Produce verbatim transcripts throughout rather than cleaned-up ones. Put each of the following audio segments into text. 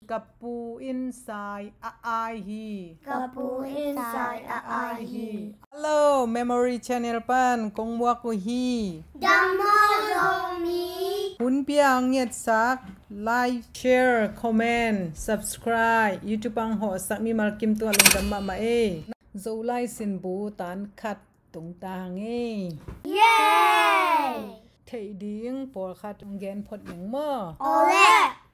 Ka pu in sai a ai hi. Ka pu in sai a ai hi. Hello, Memory Channel pan kong muak uh hi. Dam maw Zomi? Hun pia ang ngetsak, like, share, comment, subscribe, YouTube ang hawhsak mimal kim tungah lungdam mahmah ei. Zolai sin bu tan khat tungta hang ei. Yay! Theih ding pawlkhat hong gen phot ning maw? Awle!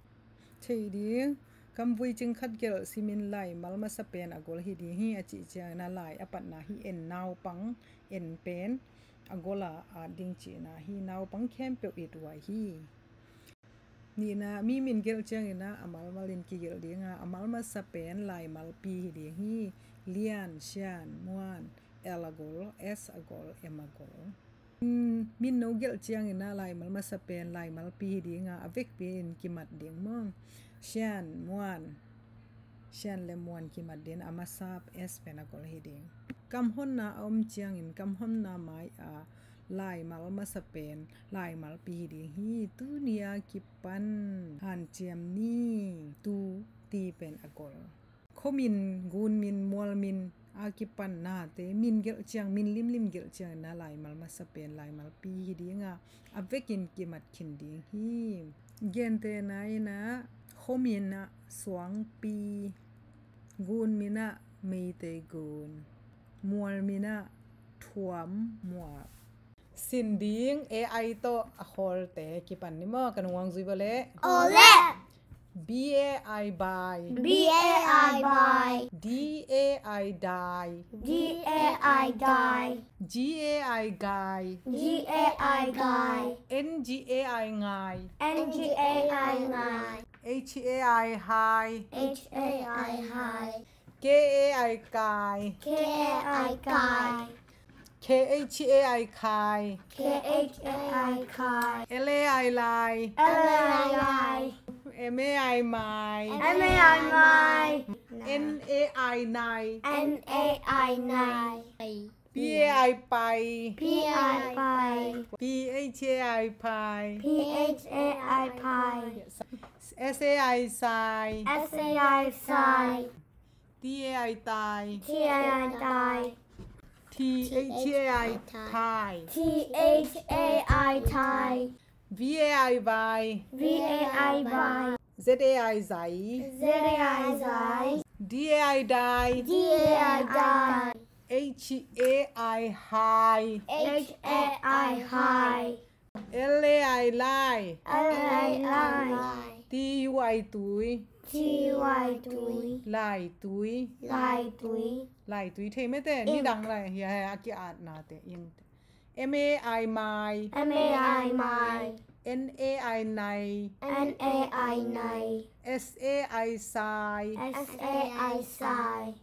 Theih ding, kam vui cing khat gelh simin laimal masa pen a gol hi ding hi a cih ciangin a lai a patna hi en naupang, en pen a gol a at ding cihna hi, naupang khempeuh it huai hi. Nihna, mi min gelh ciangin ah a malmal in kigelh ding a, a mal masa pen laimalpi hi ding hi. Lian, Sian, Muan, L a gol, S a gol, M a gol. Min, min no gelh ciangin ah laimal masa pen laimalpi hi ding a, a vekpi in kimat ding maw? Sian, Muan, Sian le Muan kimat ding, a masa S pen a gol hi ding. Kamhonna a om ciangin kamhonna mai a laimal masa pen laimalpi hi ding hi. Tuni a kipan hanciam ni, tu ti pen a gol. Khuamin, gunmin, mualmin a kipan nate min gelh ciang, min limlim gelh ciangin ah laimal masa pen laimalpi hi ding a, a vekin kimat khin ding hi. Gentehna in ah, khuamin ah Suangpi, gunmin ah Meitei gun, mualmin ah Thuam Mual. Sin ding, A I tawh a khawlte kipan ni maw? Ka nung hong zui bo leh. Awle! B A I, bai. B A I, bai. D A I, dai. D A I, dai. G A I, gai. G A I, gai. N G A I, ngai. N G A I, ngai. H A I, hai. H A I, hai. K A I, kai. K A I, kai. K H A I, khai. K H A I, khai. L A I, lai. L A I, lai. M A I, mai. M A I, mai. N A I, nai. N A I, nai. P A I, pai. P A I, pai. P H A I, phai. P H A I, phai. Yes. S A I, sai. S A I, sai. T A I, tai. T A I, tai. T H A I, thai. T H A I, thai. V A I, vai. V A I, vai. Z A I, zai. Z A I, zai. D A I, dai. D A I, dai. H A I, hai. H A I, hai. L A I, lai. L A I, lai. T U I, tui. T U I, tui. Laitui. Laitui. Laitui thei mete. Ink. Nidang lai hi a, hi a ki-atnate in. M A I, mai. M A I, mai. N A I, nai. N A I, nai. S A I, sai. S A I, sai.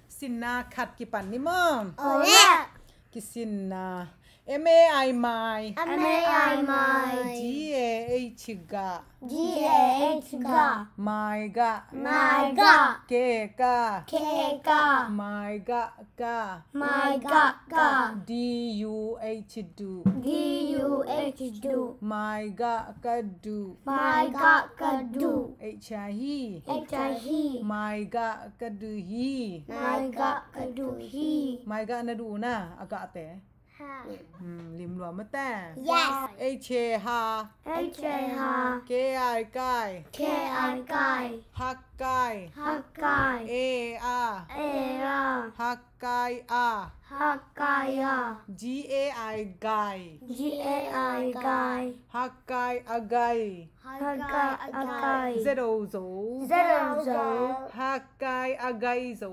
Sinna khat kipan ni maw? Awle. Kisinna. M A I, mai. M A I, mai. G A H, gah. G A H, gah. Maigah. Maigah. K, kah. K, kah. Maigah, kah. Maigah, kah. D U H, duh. D U H, duh. Maigah ka duh. Maigah ka duh. H a hi. H a hi. Maigah ka duh hi. Maigah ka duh hi. Maigah na duh na, a gahte. Ha. Hmm, lim lua mate. Yes. H a ha. H a ha. K I, kai. K I, kai. Hak kai. Hak kai. A a. A a. Hak kai a. Hak kai a. G A I, gai. G A I, gai. Hak kai a gai. Hak kai a gai. Z O, zo. Z O, zo. Hak kai a gai zo.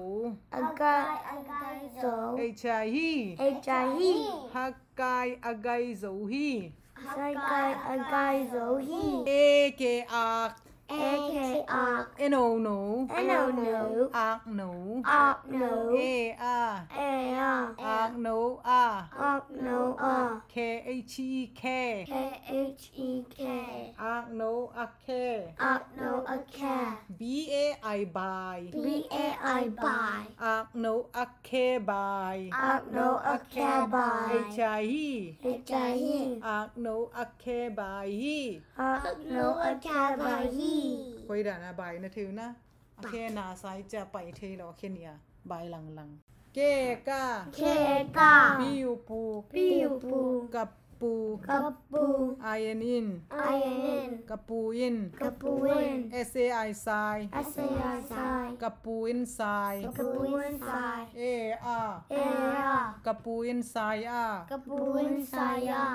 A gai, a gai zo. H a hi. H a hi. Hak kai a gai zo hi. Hak kai a gai zo hi. A, ke, ak. A, ke, ak. N O, no. N O, no. Ak, no. Ak, no. A a. A a. Ak, no a. Ak, no a. K H E, khe. K H E, khe. Ak, no a, khe. Ak, no a, khe. B A I, bai. B A I, bai. Ak, no a, khe, bai. Ak, no a, khe, bai. H a hi. H a hi. Ak, no a, khe, bai hi. Ak, no a, khe, bai hi. Khoi dan a bai na thei uh na. A khe na sai cia pai thei lo, a khe nia bai langlang. Ke ka. Ke ka. Piu pu. Piu pu. Ka pu. Ka pu. I N in. I N in. Ka pu in. Ka pu in. S A I sai. S A I sai. Ka pu in sai. Ka pu in sai. E a. E a. Ka pu in sai a. Ka pu in sai a.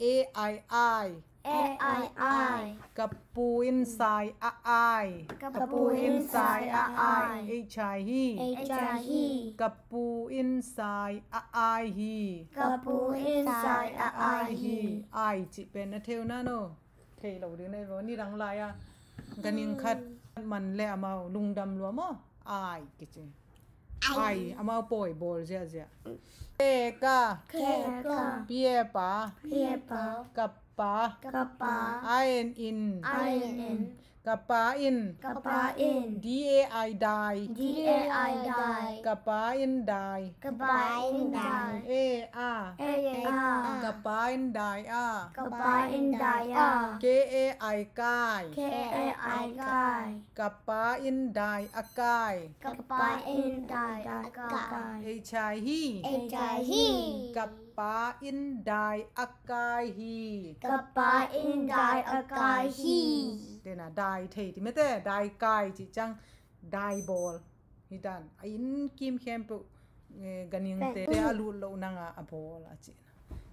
A I ai. A I ai. Ka pu in sai a ai. Ka pu in sai a ai. H ai hi. H ai hi. Ka pu in sai a ai hi. Ka pu in sai a ai hi. Ai cih pen na theu na no. Thei lo ding na i vo ni dang lai a. Ganhing khat man le amau lungdam lua maw. Ai kici. Ai, amau pawi bawl ziahziah. Ke ka. Ke ka. Pie pa. Pie pa. Ka pa. Ka pa. I N in. I N in. Ka pa in. Ka pa in. D A I dai. D A I dai. Ka pa in dai. Ka pa in dai. E a. E a. Ka pa in dai a. Ka pa in dai a. K A I kai. K A I kai. Ka pa in dai a kai. Ka pa in dai a kai. H ai hi. H ai hi. Ka pa in dai a kai hi. Ka pa in dai a kai hi. Tena dai thei ti mete, dai kai ci ciang dai bawl. Hi dan a inn kim khempeuh, eh, ganhingte a lut loh nanga a bawl a cihna.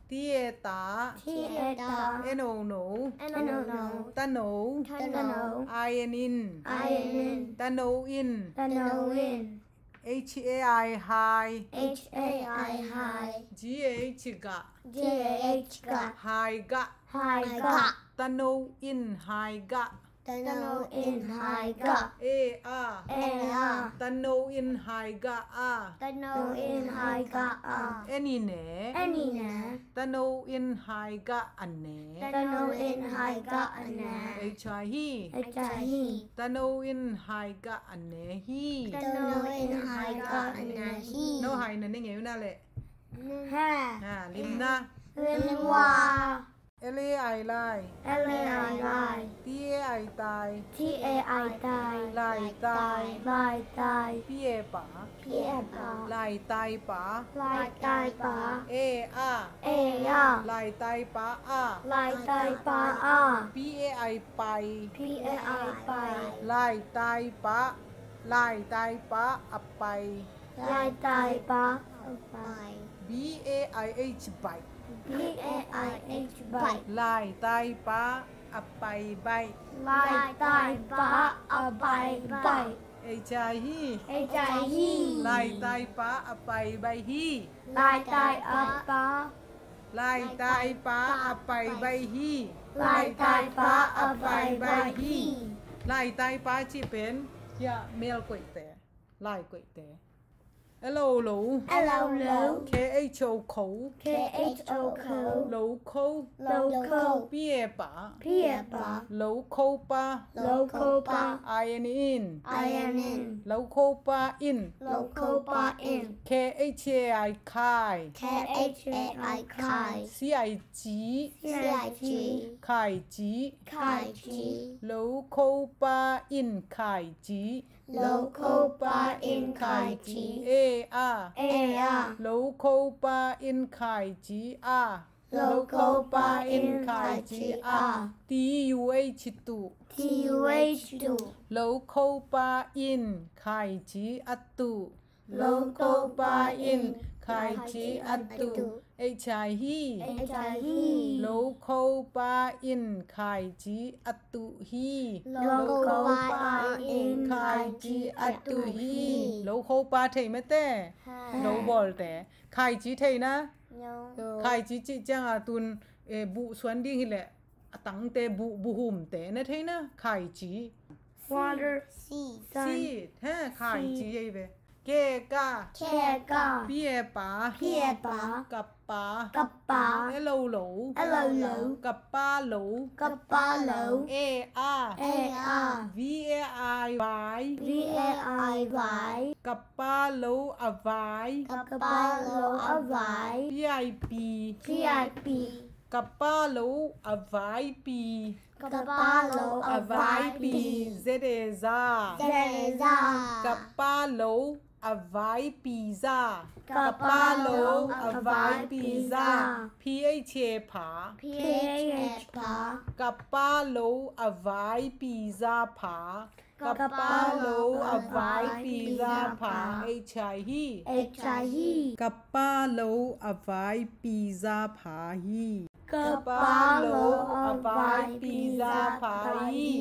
Ti e ta. Ti e ta. N O no. N O no. Tano. Tano. I N in. I N in. Tano in. Tano in. H A I hai. H A I hai. G A H ga. G A H ga. Hai ga. Hai ga. Tano in hai ga. Tano in hai ga. E a. E a. Tano in hai ga a. Tano in hai ga a. N i ne. N i ne. Tano in hai ga a ne. Tano in hai ga a ne. H ai hi. H ai hi. Tano in hai ga a ne hi. Tano in hai ga a ne hi. No hai na ne ngeu na le. Ha. Ha, lim na. Lim wa. L A I lai. L A I lai. T A I tai. T A I tai. Lai tai. Lai tai. Pie pa. Pie pa. Lai tai pa. Lai tai pa. E a. E a. Lai tai pa a. Lai tai pa a. P A I pai. P A I pai. Lai tai pa. Lai tai pa a pai. Lai tai pa a pai. B A I H bai. B A I H bai. Lai tai pa a pai bai. Lai tai pa a pai bai. H ai hi. H ai hi. Lai tai pa a pai bai hi. Lai tai a pa. Lai tai pa a pai bai hi. Lai tai pa a pai bai hi. Lai tai pa cih pen, ya, mel koihte. Lai koihte. L O lo. L O lo. K H O kho. K H O kho. Lo kho. Lo kho. Pie pa. Pie pa. Lo kho pa. Lo kho pa. I N in. I N in. Lo kho pa in. Lo kho pa in. K H A I khai. K H A I khai. C I ci. C I ci. Khai ci. Khai ci. Lo kho pa in khai ci. Lo kho pa in khai ci. E a. E a. Lo kho pa in khai ci a. Lo kho pa in khai ci a. T U H tu. T U H tu. Lo kho pa in khai ci a tu. Lo kho pa in khai ci a tu. H ai hi. H ai hi. Lo kho pa in khai ci a tu hi. Lo kho pa in khai ci a tu hi. Lo kho pa thei mete. Lo bawlte. Khai ci thei na. Khai ci cih cianga tun, eh, buh suan ding hileh a tangte buh, buhumte na thei na. Khai ci. Water. Seed. Seed. He, khai ci ei ve. Ke ka. Ke ka. Pie pa. Pie pa. Ka pa. Ka pa. E lo lo. E lo lo. Ka pa lo. Ka pa lo. E a. E a. V A I vai. V A I vai. Ka pa lo a vai. Ka pa lo a vai. P I pi. P I pi. Ka pa lo a vaipi. Ka pa lo a vaipi. Z e za. Z e za. Ka pa lo a vaipi za. Ka pa lo a vaipi za. P H A pha. P H A pha. Ka pa lo a vaipi za pha. Ka pa lo a vaipi za pha. H i hi. H i hi. Ka pa lo a vaipi za pha hi. Ka pa lo a vaipi za pha hi.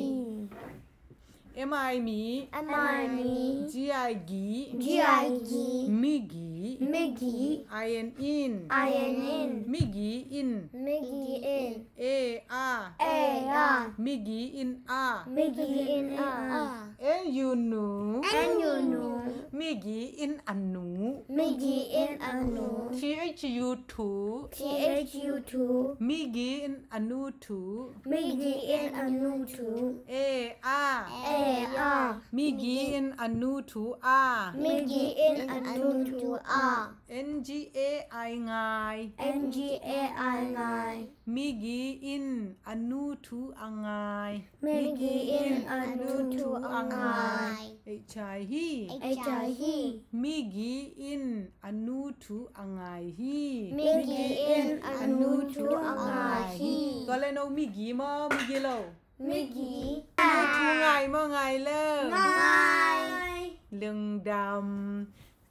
M i mi. M i mi. G i gi. G i gi. Migi. Migi. I n in. I n in. Migi in. Migi in. A a. A a. Migi in a. Migi in a. N u nu. N u nu. Migi in a nu. Migi in a nu. T h u tu. T h u tu. Migi in a nu tu. Migi in a nu tu. A a. A a. Migi in a nu tu a. Migi in a nu tu a. N g a i ngai. N g a i ngai. Migi in a nu tu a ngai. Migi in a nu tu a ngai. H i hi. H i hi. Migi in a nu tu a ngai hi. Migi in a nu tu a ngai hi. Tua le no migi maw, migi lo? Migi. Nu tu ngai maw, ngai lo? Ngai. Lungdam.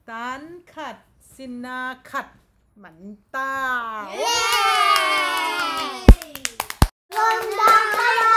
Tan khat, sinna khat man ta. Yay! Lungdam.